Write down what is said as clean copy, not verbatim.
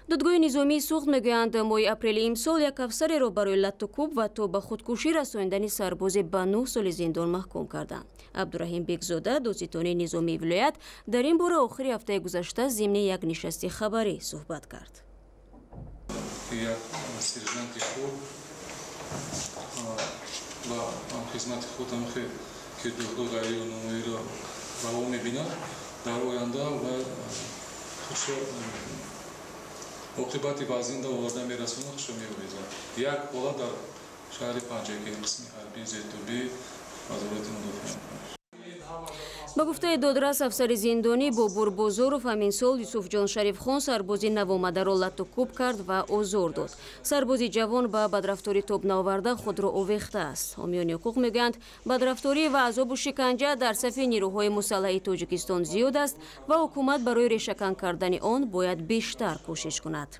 Додгоҳи низомии Суғд, мегӯянд, моҳи апрели имсол як афсареро барои латту кӯб ва то ба худкушӣ расондани сарбозе ба 9 соли зиндон маҳкум карданд. Абдураҳим Бекзода, додситони низомии вилоят, дар ин бора охири ҳафтаи гузашта зимни як нишасти хабарӣ суҳбат кард. Як сержанти худ ба хизмати худ ҳамхел кирдорҳои ғайриқонуниро раво мебинад, дар оянда ва худшо оқибати вазинда оварда мерасонад, худшо меовезад. Як ҳолат дар шаҳри Панҷакент, қисми ҳарбии зертӯбии Вазорати мудофиа. Ба гуфтаи додрас, афсари зиндонӣ Бобур Бозоров ҳамин сол Юсуфҷон Шарифхон, сарбози навомадаро, латту кӯб кард ва озор дод. Сарбози ҷавон ба бадрафторӣ тоб наоварда, худро овехтааст. Ҳомиёни ҳуқуқ мегӯянд, бадрафторӣ ва азобу шиканҷа дар сафи нирӯҳои мусаллаҳи Тоҷикистон зиёд аст ва ҳукумат барои решакан кардани он бояд бештар кӯшиш кунад.